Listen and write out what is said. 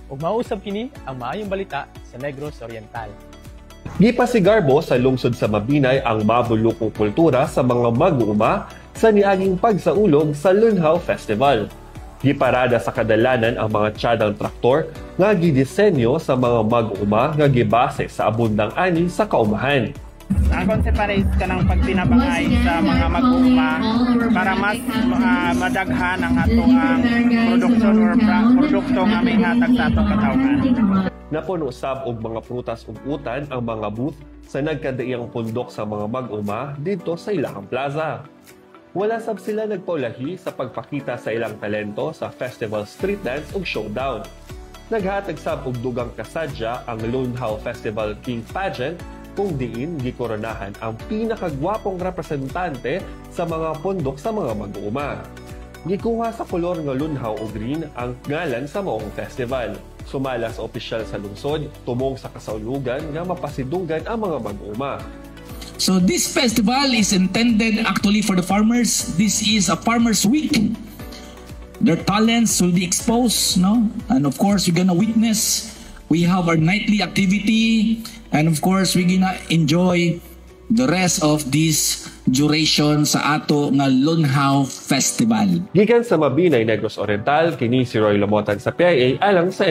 Ug mao usab kini ang maayong balita sa Negros Oriental. Gipasigarbo sa lungsod sa Mabinay ang mabulukong kultura sa mga mag-uuma sa niaging pagsaulog sa Lunhaw Festival. Giparada sa kadalanan ang mga tiyadang traktor nga gidisenyo sa mga mag-uuma nga gibase sa abundang ani sa kaumahan. Ang concept para is kanang pagtinabangay sa mga mag-uuma para mas madaghan ang ato ang production or produkto nga may hatag sa atong katawhan. Napuno sab og mga prutas ug utan ang mga booth sa nagkadaiyang pundok sa mga mag-uma didto sa ilahang plaza. Wala sab sila nagpaulahi sa pagpakita sa ilang talento sa festival street dance ug showdown. Naghatag sab og dugang kasadya ang Lunhaw Festival King Pageant, kung diin gikoronahan ang pinakagwapong representante sa mga pundok sa mga mag-uuma. Gikuha sa kolor nga lunhaw o green ang ngalan sa maong festival. Sumala sa opisyal sa lungsod, tumong sa kasaulugan nga mapasidunggan ang mga mag-uuma. So this festival is intended actually for the farmers. This is a farmers week. Their talents will be exposed, no? And of course, we're gonna witness. We have our nightly activity, and of course, we're gonna enjoy the rest of this duration sa ato nga Lunhaw Festival. Gikan sa Mabinay, Negros Oriental, kini si Roy Lamotan sa PIA alang sa